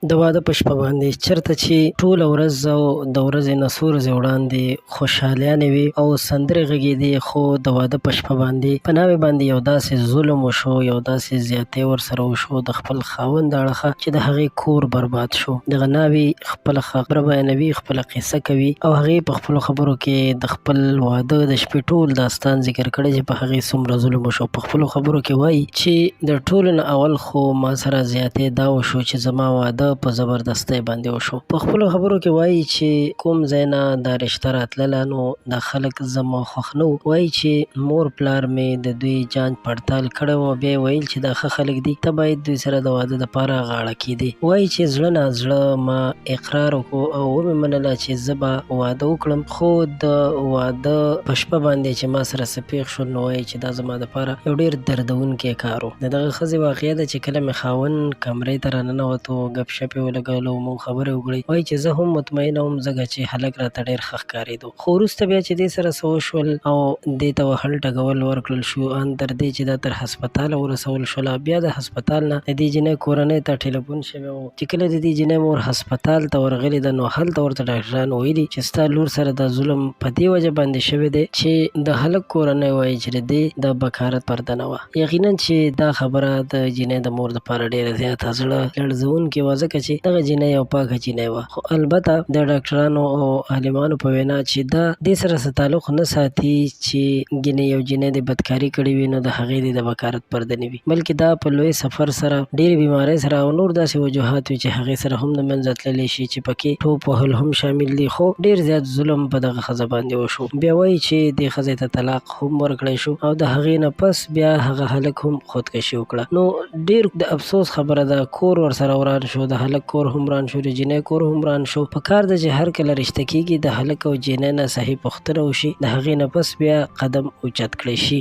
د واده په شپه باندې چرته چې ټوله ورځ او د ورځې نه څو ورځې وړاندې خوشحالیانې وي او سندرې غږېدې، خو د واده په شپه باندې په ناوې باندې یو داسې ظلم وشو، یو داسې زیاتی ورسره وشو د خپل خاوند د اړخه چې د هغې کور برباد شو. دغه ناوې خپله خبره بیانوي، خپله قصه کوي او هغې په خپلو خبرو کې د خپل واده د شپې ټول داستان ذکر کړی چې په هغې څومره ظلم وشو. په خپلو خبرو کې وایي چې د ټولو نه اول خو ما سره زیاتی دا وشو چې زما واده په زبردستۍ باندې وشو. په خپلو خبرو کې وایي چې کوم ځای نه دا رشته راتلله نو دا خلک زما خوښ نه وو. وایي چې مور پلار مې د دوی جانچ پړتال کړی و، بیا یې ویل چې دا ښه خلک دي، ته باید دوی سره د واده دپاره غاړه کیدې. وایي چې زړه نا زړه ما اقرار وکړو او ومې منله چې زه به واده وکړم، خو د واده په شپه باندې چې ما سره څه پېښ شول نو وایي چې دا زما دپاره یو ډېر دردونکی کار و. د دغه ښځې واقعه ده چې کله مې خاوند کمرې ته راننوتو، ګپ شپ یې ولګولو، موږ خبرې وکړې، وایي چې زه هم مطمئنه وم ځکه چې هلک راته ډېر ښه ښکارېدو، خو وروسته بیا چې دې سره څه وشول او دې ته وهل ټکول ورکړل شو، ان تر دې چې دا تر هسپتاله ورسول شوله. بیا د هسپتال نه د دې جینۍ کورنۍ ته ټیلیفون شوی و چې کله د دې جینۍ مور هسپتال ته ورغلې ده نو هلته ورته ډاکټرانو ویلي چې ستا لور سره دا ظلم په دې وجه باندې شوی دی چې د هلک کورنۍ وایي چې د دې د بکارت پرده نه وه. یقینا چې دا خبره د جینۍ د مور لپاره ډېره زیاته زړه لړزوونکې وه، ځکه چې دغه جینۍ یو پاکه جینۍ وه. خو البته د ډاکټرانو او عالمانو په وینا چې دا دې سره څه تعلق نه ساتي چې ګینې یو جینۍ دې بدکاري کړې وي نو د هغې دې د بکارت پرده نه وي، بلکې دا په لوی سفر سره، ډېرې بیمارۍ سره او نور داسې وجوهات وي چې هغې سره هم د منځه تللی شي چې پکې ټوپ وهل هم شامل دي. خو ډېر زیات ظلم په دغه ښځه باندې وشو. بیا وایي چې دې ښځې ته طلاق هم ورکړی شو او د هغې نه پس بیا هغه هلک هم خودکشي وکړه. نو ډیر د افسوس خبره ده، کور ورسره وران شو، د هلک کور هم وران شو، د جینۍ کور هم وران شو. په کار ده چې هر کله رشته کیږي د هلک او جینۍ نه صحیح پوښتنه وشي، د هغې نه پس بیا قدم اوچت کړی شي.